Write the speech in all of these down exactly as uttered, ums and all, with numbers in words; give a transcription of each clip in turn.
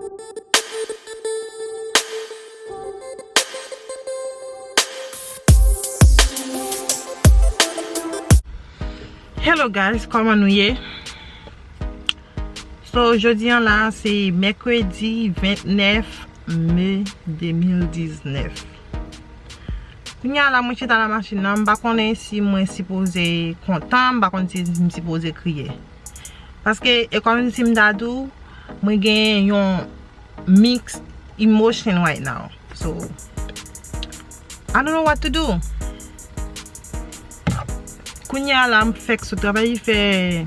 Hello guys, kòman nou ye? So, jodi an la, se mèkredi vennèf me de mil diznèf. Kounye a la, mwen chita nan machin nan, m pa konnen si mwen sipoze kontan, m pa konn si m sipoze kriye. Paske, e kòmsi m ta di w, mwen gen yon mixed emotion right now. So, I don't know what to do. Kounye a la, m fèk sot travay, li fè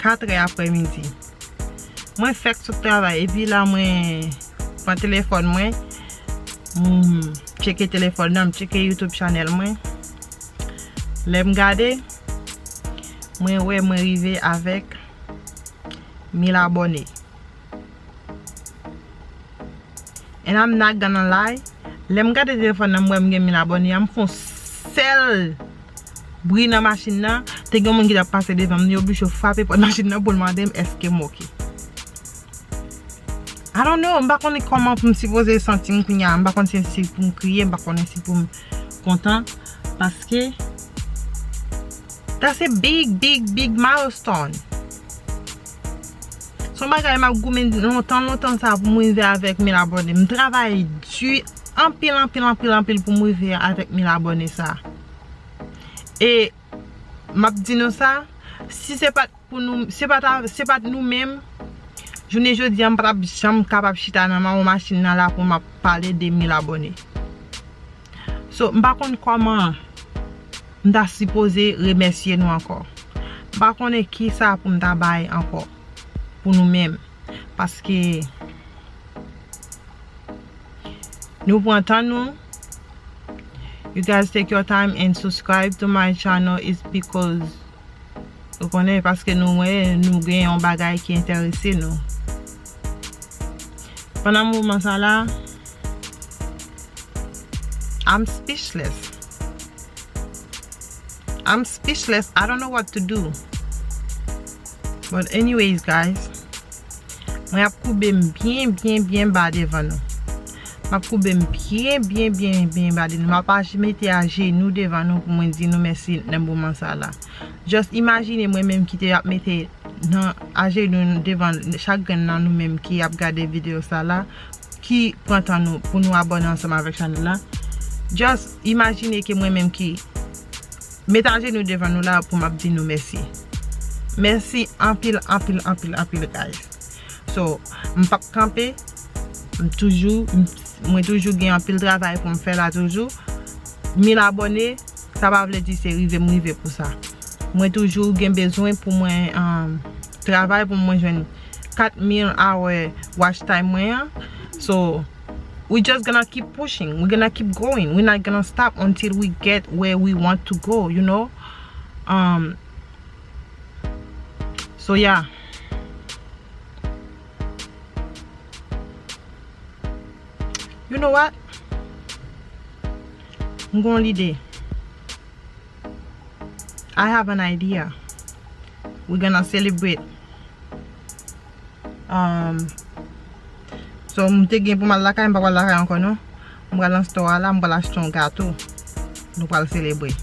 katrè aprèmidi. Mwen fèk sot travay, epi la mwen pran telefòn mwen, m tcheke telefòn nan, m tcheke YouTube channel mwen. Lè m gade, mwen wè mwen rive avèk mil abòne. And I'm not gonna lie, lè m gade telefòn nan, m wè m gen mil abòne a, m fè yon sèl bri nan machin nan. Te gen yon moun ki t ap pase devan m, li oblije frape pòt machin nan pou l mande m èske m oke. I don't know, m pa konnen kòman pou m sipoze santi m kounye a, m pa konn si se pou m kriye, m pa konnen si pou m kontan, paske that's a big, big, big milestone. Se yon bagay m ap goumen lontan, lontan sa pou m rive avèk mil abòne. M travay di anpil, anpil, anpil, anpil pou m rive avèk mil abòne sa. E m ap di nou sa, si se pa t pou nou, se pa ta, se pa t nou menm, jounen jodi a, m pa t ap janm kapab chita nan mawon machin nan la pou m ap pale de mil abòne. So, m pa konn kòman m ta sipoze remèsye nou ankò. M pa konnen kisa pou m ta bay ankò pou nou menm. Paske nou pran tan nou. You guys take your time and subscribe to my channel is because ou konnen, paske nou wè nou gen yon bagay ki enterese nou. Pandan moman sa la, I'm speechless. I'm speechless. I don't know what to do. But anyways, guys, mwen ap koube m byen, byen, byen ba devan nou. M ap koube m byen, byen, byen, byen ba devan nou. M ap aj-, mete ajenou devan nou pou mwen di nou mèsi nan moman sa la. Just imajine mwen menm ki te ap mete nan ajenou devan chak grenn nan nou menm ki ap gade videyo sa la, ki pran tan nou pou nou abòne ansanm avèk chanèl la. Just imajine ke mwen menm ki met ajenou devan nou la pou m ap di nou mèsi. Mèsi anpil, anpil, anpil, anpil, guys. So, m p ap kanpe, m toujou, m, mwen toujou gen anpil travay pou m fè la toujou. Mil abòne, sa pa vle di se rive m rive pou sa. Mwen toujou gen bezwen pou mwen, um, travay pou mwen jwenn kat mil hour watch time mwen an. So, we just gonna keep pushing. We gonna keep going. We not gonna stop until we get where we want to go, you know? Um, so, yeah. You know what? M gon lide. I have an idea. We gonna celebrate. Um, so, m te gen pou m al lakay, m pa pral lakay ankò non. M pral nan store a la, m pral achte yon gato. Nou pral selebre.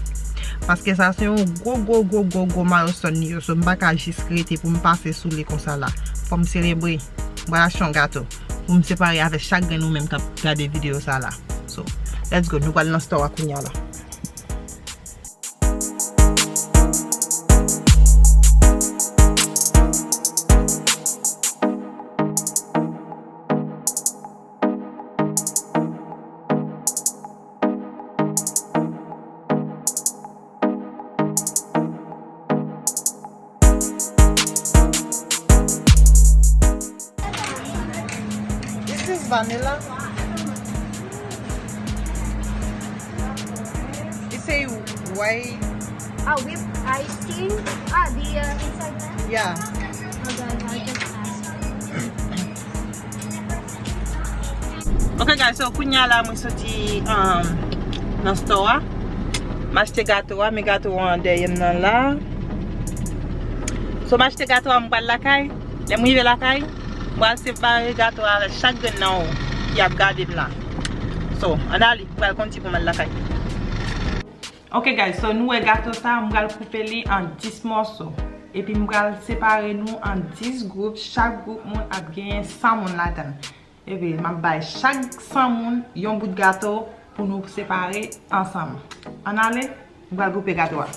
Paske sa se yon gwo, gwo, gwo, gwo, gwo milestone li ye. So, m pa ka jis rete pou m pase sou li konsa la. Fò m selebre. M pral achte yon gato pou m separe avèk chak grenn nou menm k ap gade videyo sa la. So, let's go. Nou pral nan store a kounye a la. This is vanilla. It say white. A whip ice cream? Ah, the, uh, inside there? Yeah. Oh, guys, I just asked. Ok, guys, so kounye a la, mwen soti, um, nan store a. M achte gato a, men gato a dèyè m nan la. So, m achte gato a, m pral lakay. Lè m rive lakay, M pral separe gato a avèk chak grenn nan ou ki ap gade m la. So, ann ale, m pral kondi pou m al lakay. Ok guys, so nou wè gato sa, m pral koupe li an dis mòso. Epi m pral separe nou an dis gwoup, chak gwoup moun ap genyen san moun ladan l. Epi m ap bay chak san moun yon bout gato pou nou separe ansanm. Ann ale, m pral koupe gato a.